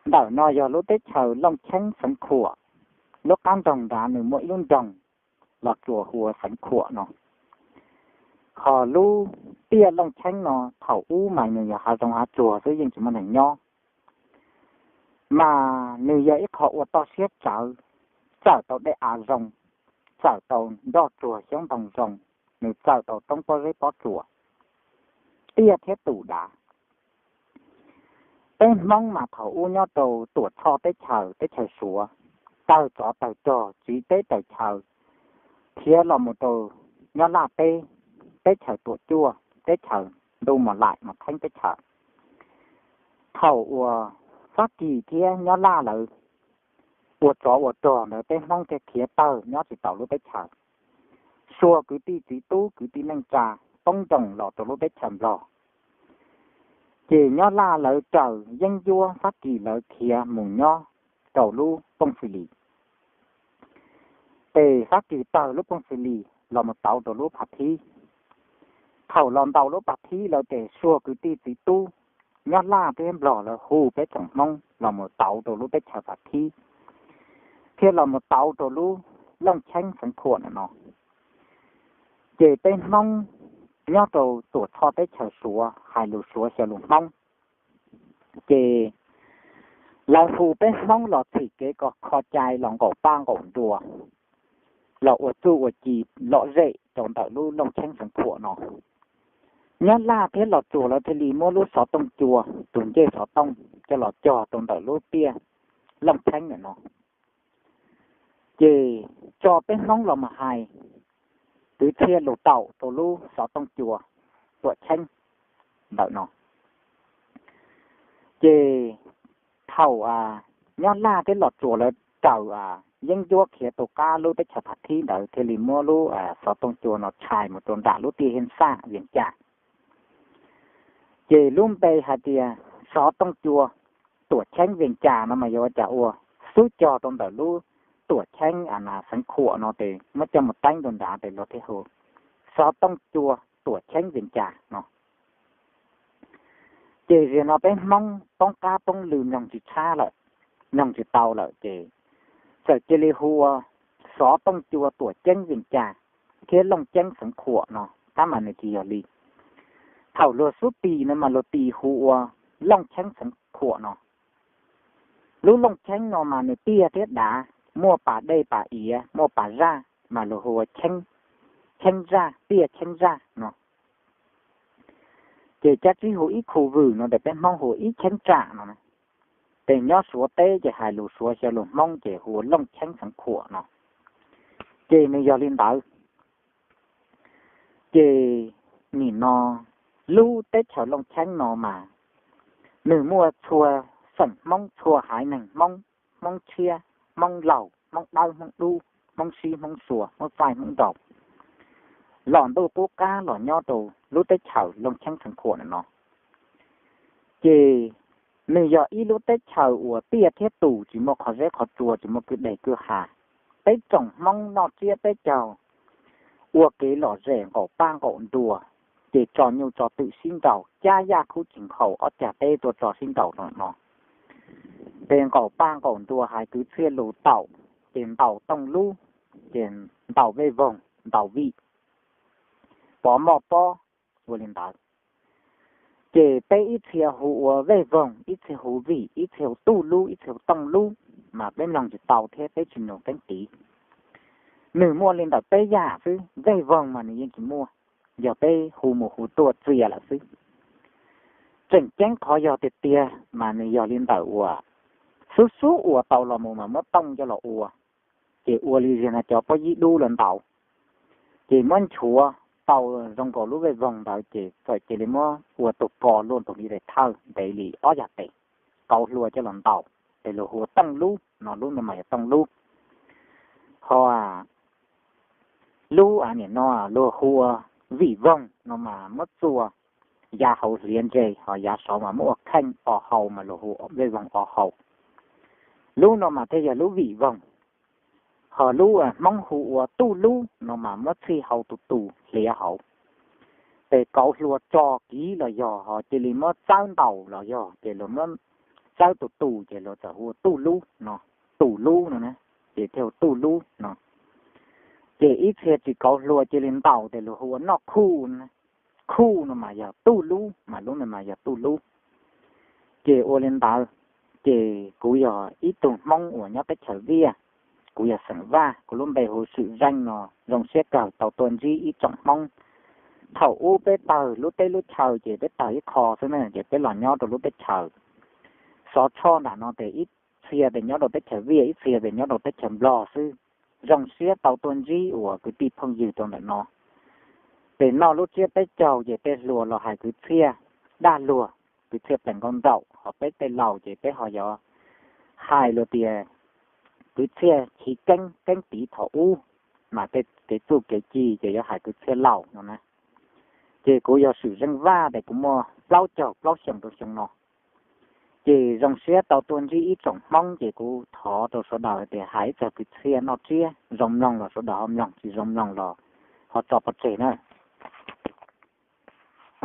Ntawm no yog lub teb chaws Looj Cheeb Xeev Khuam, lub qab nroog nrad nws muaj ib lub nroog los tsuas hu ua Xeev Khuam no. Ho lub tiaj Looj Cheeb no thaum ub mas nws yog hav zoov hav tsuag xwb, yeej tsis muaj neeg nyob, mas nws yog ib qho ua toj siab tsawv, txawm tau dej av zoo, txawm tau nroj tsuag xyoob ntoo zoo, nws txawm tau roob pob zeb pob tsuas, tiaj thiab tus dav. Peb Hmoob mas thaum ub nyob rau Tuam Tshoj teb chaws, teb chaws Suav, tawg tsov tawg rog tsiv teb tawg chaw, khiav los mus rau Nyab Laj teb, teb chaws Tuam Cuaj, teb chaws Ntuj Mos Laim, Mos Theeb teb chaws. Thaum uas Fab Kis thiab Nyab Laj lawv ua tsov ua rog ntawd peb Hmoob thiaj khiav tawg nyob tsis taus lub teb chaws. Sua kwv tij txiv tub kwv tij neej tsa poob nroos los rau lub teb chaws Nplog, ces Nyab Laj lawv raws yeeb ncuab Fab Kis lawv khiav mus nyob rau lub Pooj Xi Lis. Ces Fab Kis tawg lub Pooj Xi Lis los mus tauv rau lub Phav Thib. Thaum los ntaus lub Phav Thib lawm ces sua kwv tij txiv tub Nyab Laj thiab Nplog lawv hu peb tsoom Hmoob los mus tauv rau lub teb chaws Phav Thib, thiab los mus tauv rau lub Looj Cheeb Xeev Khuam no. Ces peb Hmoob nyob rau Tuam Tshoj teb chaws Suav hais lus Suav xyaw lus Hmoob, ces lawv hu peb Hmoob los txhim kev kom kho cai los nqaum paj nqaum nruas, los ua txuj ua ci lom zem rau ntawm lub Looj Cheeb Xeev Khuam no. Nyab Laj thiab Los Tsuas lawv thiaj li muab lub xov tooj cua, tus ncej xov tooj coj los cog rau ntawm lub tiaj Looj Cheeb ntawm no. Ces tso peb Hmoob los mus hais kwv txhiaj lus taum rau lub xov tooj cua Tuam Cheeb ntawm no. Ces thaum Nyab Laj thiab Los Tsuas lawv raws yeeb ncuab khiav rau qab lub teb chaws Phav Thib ntawd thiaj li muab lub xov tooj cua no tshais mus rau nram lub tiaj Hej Xaj Vias Cas. Ces lub npe hais tias xov tooj cua Tuam Cheeb Vias Cas no mas yog ua cas ua xub cog rau ntawm lub Tuam Cheeb Xeev Khuam no ces muab coj mus teeb rau nrad ces luag thiaj hu xov tooj cua Tuam Cheeb Vias Cas no. Ces zaum no peb Hmoob poob qab poob lw mloog tsis tshab lawm, mloog tsis tau lawm ces txawm cia li hu ua xov tooj cua Tuam Ceeb Vias Cas thiab Looj Ceeb Xeev Khuam no tab mas nws tsis yog li. Thaum luag xub tis no mas luag tis hu ua Looj Ceeb Xeev Khuam no. Lub Looj Ceeb no mas nws tiaj thiab dav, muaj pas dej pas iav, muaj pas zaj mas luag hu ua Ceeb Zaj, tiaj Ceeb Zaj no. Ces cab tsib hu ib khu vwm no ces peb Hmoob hu ua Ib Ceeb Tsam no. Ces nyob Suav teb ces hais lus Suav xyaw lus Hmoob ces hu ua Looj Ceeb Xeev Khuam no. Ces nws yog li ntawd. Ces nim no lub teb chaws Looj Ceeb no mas nws muaj txhua xeem Hmoob, txhua haiv neeg Hmoob, Hmoob tshiab, Hmoob laug, Hmoob dawb, Hmoob dub, Hmoob sib, Hmoob xua, Hmoob txaij, Hmoob nraug, los ntuj qub qab los nyob rau lub teb chaws Looj Ceeb Xeev Khuam no. Ces nws yog ib lub teb chaws uas tiaj thiab tus, tsis muaj qhov zeb qhov tsua, tsis muaj kwj deg kwj ha. Peb tsoom Hmoob noj tsiab peb caug, ua kev lom zem nqaum paj nqaum nruas, ces tso nyuj tso twm sib nraus, cab yaj khub tsis nkhaus ob cag teb tuaj tso sib nraus no. Ces nqaum paj nqaum nruas hais kwv txhiaj lus taum, ces ntaus tooj lub, ces ntaus vej voog, ntaus vim, pov moj pob, ua li ntawd. Ces peb ib txhia hu ua vej voog, ib txhia hu vim, ib txhia hu tuj lub, ib txhia hu tooj lub, mas peb mloog tsis tau thiab peb tsis nus teeb tiv. Nws muaj li ntawm peb yam xwb, vej voog mas nws yeej tsis muaj, yog peb hu mus hu tuaj txias lawm xwb. Tseem ceeb qhov yog tiag tiag mas nws yog li ntawm uas xub xub uas tau los mus mas muab tooj coj los ua, ces ua li zig na cov pob yib dub los ntaus, ces muab nchuav tau zoo nkaus lub vej voog ntawd ces txawm cia li muab ua tus ko luaj ntus li daim thawj ntev li ob yam tes, kauv hlua coj los ntaus, ces luag hu ua tooj lub no, lub no mas yog tooj lub. Ho lub nim no luag hu ua vim voog no mas muab txua yav hauv hliav ntse, ho yav saud mas muab ua kheej o hau mas luag hu vej voog o hau. Lub no mas thiaj yog lub vim voog. Ho lub Hmoob hu ua tuj lub no mas muab txhij hau tus tus hliav hauv. Ces kauv hlua tso kiv los yog, ho cia li muab txawb ntaus los yog, ces luag muab tsawb tus tus ces luag txawm hu ua Tuj Lub no, Tus Lub no na, ces thiaj hu Tuj Lub no. Ces ib txhia tsis kauv hluas cia li ntaus ces luag hu ua Noj Khuj, Khuj no mas yog Tuj Lub, mas lub no mas yog Tuj Lub. Ces ua li ntawd, ces kuv yog ib tug Hmoob uas nyob teb chaws Viaj, kuv yog xeem Vaj, kuv lub npe hu Swm Zeej no, zoo siab kawg tau tuaj ntsib ib tsoom Hmoob. Thaum ub peb tawg lub teb lub chaw ces peb tawg ib qho xwb na, ces peb los nyob rau lub teb chaws Xov Tshoj nram no ces ib txhia ces nyob rau teb chaws Viaj, ib txhia ces nyob rau teb chaws Nplog xwb. Zoo siab tau tuaj ntsib uas kwv tij phooj ywg rau ntawm no. Ces noj lub tsiab peb caug ces tej hluas los hais kwv txhiaj dab luag, kwv txhiaj plees nkauj nraum, ho peb tej laus ces peb ho yuav hais lus tias kwv txhiaj chiv keeb, keeb tiv thaum ub, mas tej kev txuj kev ci ces yuav hais kwv txhiaj laus no na. Ces kuv yog Swm Zeej Vaj ces kuv muaj plaub caug plaub xyoos rau xyoo no. Ces zoo siab tau tuaj ntsib ib tsoom Hmoob ces kuv thov rau sawv daws tias hais ib txog kwv txhiaj noj tsiab, zoo mloog los sawv daws ho mloog, tsis zoo mloog los ho tso pov tseg na.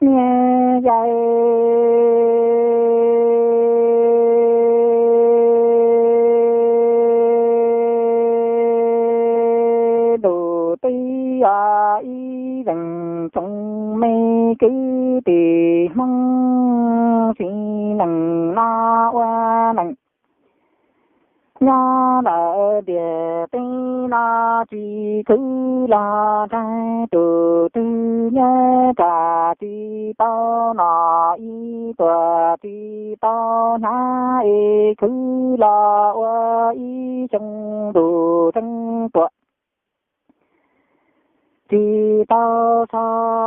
Niag yai ntuj teb ib zeej tsoom me kwv tij Hmoob, tsis neej no ua neej nyob lawm ntiaj teb no, tsis khwv los ntshai tus twg nyob tsam tsis tau nom ib tuam, tsis tau hnyav es khwv los ua ib xyoo ntuj tseeb tuam. Tsis tau so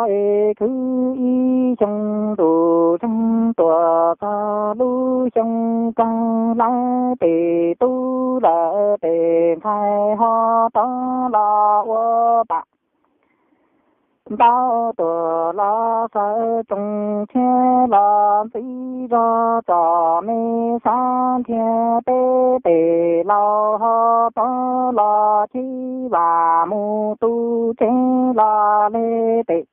es khwv ib xyoo ntuj tseeb tuam, txog lub xyoo kawg lawv tes tub lawv tes ntxhais ho rov los ua pam. Ntau tuam los xaws tsoos tshiab los ntxiv zog txom me xav nrhiav peb tes laus ho rov los chib vam mus tu tsev los le tes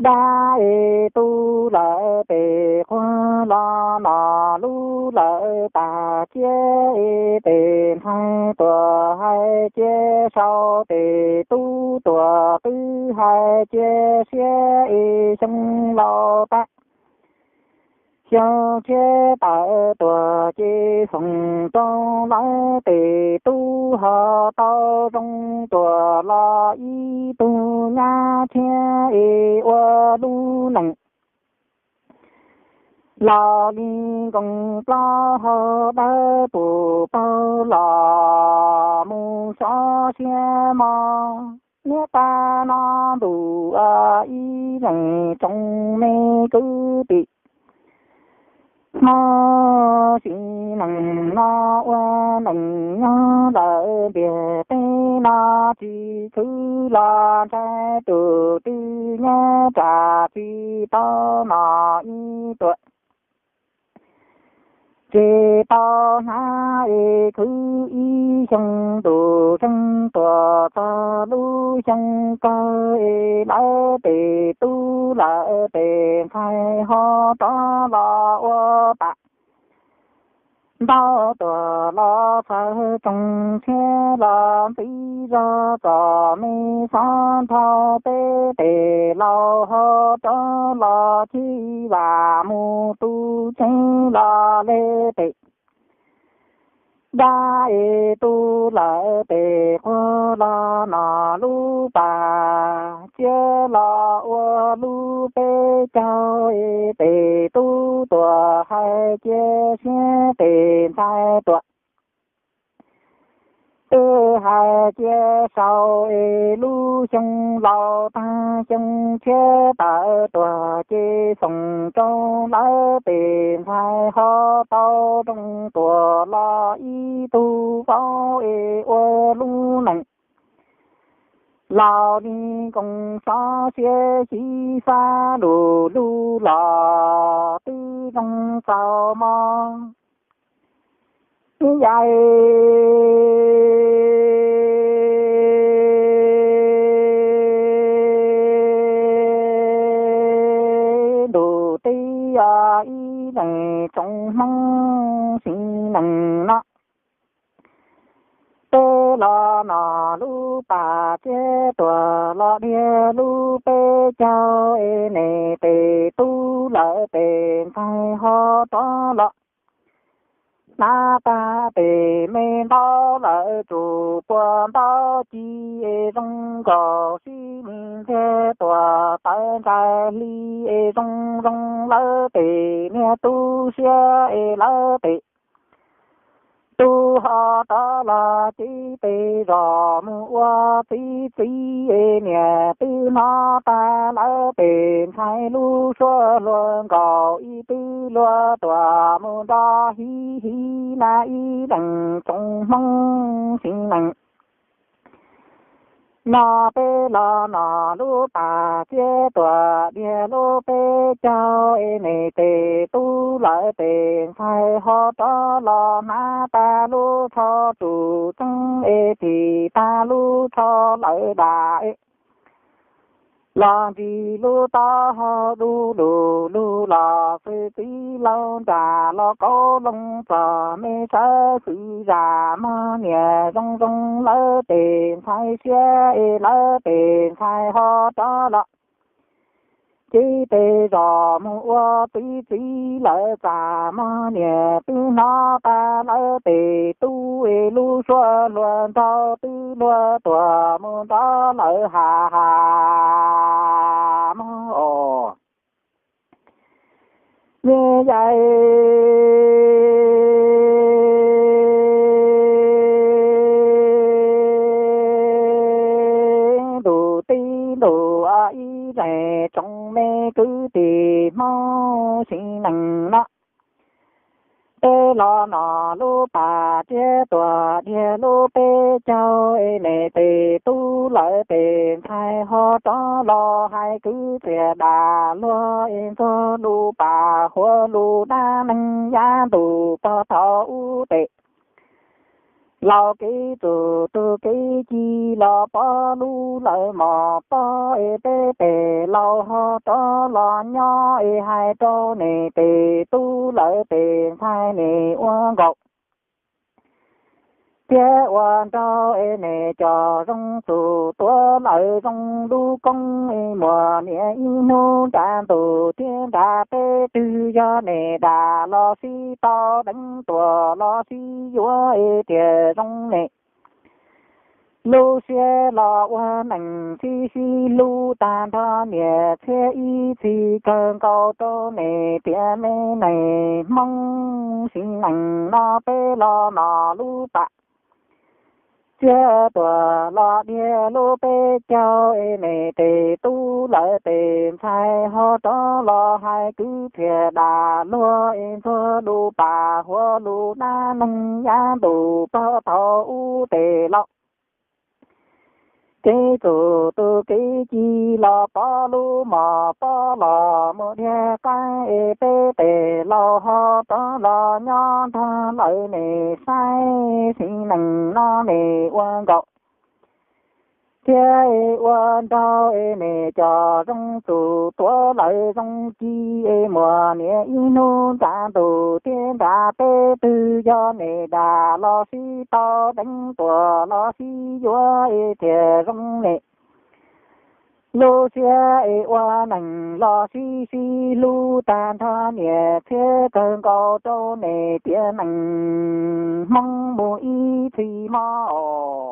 dab es tu lawm tes quag los nom lub lawm tas ciab es tes ntxhais tuam hais cia sau tes tub tuam twb hais cia siab es xyoo laus tag. Xyoo tshiab tawm tuam ces foom rau lawv tes tub ho tau zoo tuam los ib tug nyab tshiab es ua lub neej laus li nkoos plaub hau dawb pus paug los mus sov siab mog. Niaj tag no ntuj ib zeej tsoom me kwv tij Hmoob, tsis neej no ua neej nyob lawm ntiaj teb no, tsis khwv los ntshai tus twg nyob tsam tsis tau nom ib tuam. Tsis tau hnyav es khwv ib xyoo ntuj tseeb tuam, txog lub xyoo kawg es lawv tes tub lawv tes ntxhais ho rov los ua pam. Ntau tuam los xaws tsoos tshiab los ntxiv zog txom me xav nrhiav peb tes laus ho rov los chib vam mus tu tsev los le tes dab es tu lawm tes quag los nom lub pas ciab los ua lub peb caug es tes tub tuam hais cia siab tes ntxhais tuam twb hais cia sau es lub xyoo laus tag xyoo tshiab tawm tuam ces foom rau lawv tes ntxhais ho tau zoo tuam los ib tug vauv es ua lub neej laus li nkoos sov siab xyiv fab lus lug los twb zoo txaus mog. Yai ntuj teb ib zeej Hmoob Xeev Nees no. Peb los nom lub pas Txiab Tuam los dhia lub peb caug es niam tes tub lawv tes ntxhais ho rov los. Hnav tag tes me ntaub lawv tsum pua ntaub ci es zoo nkaus sib me Txiab Tuam tawv ntsais hli es zoo zoo lawv tes niag tub siab es lawv tes tub ho rov los cev tes zos mus ua txiv txiv es niam twb hnov tag lawv tes ntxhais lub suab hluas nkaus ib twb luag tuam mus nrov hiv hiv na ib leeg tsoom Hmoob Xeev Nees. No peb los nom lub pas Txiab Tuam dhia lub peb caug es niam tes tub lawv tes ntxhais ho rov los hnav tag lub tsho tsum txeeb es thim tag lub tsho lawv dam es los ntsis lub taub hau du lug lug los xwm txiv laus nram los kauv loo txom me sawv xwm zam mog niam zoo zoo lawv tes ntxhais siab es lawv tes ntxhais ho rov los cev tes zos mus ua txiv txiv lawv txam mog niam twb hnov tag lawv tes tub es lub suab hluas nraug twb luag tuam mus nrov lawv has has mog os. Nyij yaim ntuj tib ntuj ib zeeg tsoom me kwv tij Hmoob Xeev Nees no. Peb los nom lub pas Txiab Tuam dhia lub peb caug es niam tes tub lawv tes ntxhais ho rov los hais kwv txhiaj dam luag es ntxuag lub pas huab lub dab neeg yav ntuj pog thaum ub tes. Laus kev txum tus kev ci los pov lub lawv mos pog es peb tes laus ho rov los nyob es hais rau niam tes tub lawv tes ntxhais niam ua nkaus thiab ua nraug es niam cov zoo txum tuav lawv zoo lub koob es muaj niam ib hnub nram ntuj thiab nram peb twg yog niam dam los sib tau deev tuam los sib yuav es tias zoo niam. Lub siab los ua neeg sib sib hlub tag nrho niam txhiab ib txhis kawg nkaus rau niam tiam me neeg Hmoob Xeev Nees no peb los nom lub pas Txiab Tuam los dhia lub peb caug es niam tes tub lawv tes ntxhais ho rov los hais kwv txhiaj dam luag es ntxuag lub pas huab lub dab neeg yav ntuj pog thaum ub tes laus kev txum tus kev ci los pov lub mos pog los mus dhia qaib es peb tes laus ho rov los nyob nrog lawv niam saib Xeev Nees no niam ua nkaus thiab es ua nraug es niam cov zoo txum tuav lawv zoo ci es muaj niam ib hnub nram ntuj thiab nram peb twg yog niam dam los sib tau deev tuam los sib yuav es tias zoo niam. Lub siab es ua neeg los sib sib hlub tag nrho niam txhiab kawg nkaus rau niam tiam neeg Hmoob mus ib txhis mog os.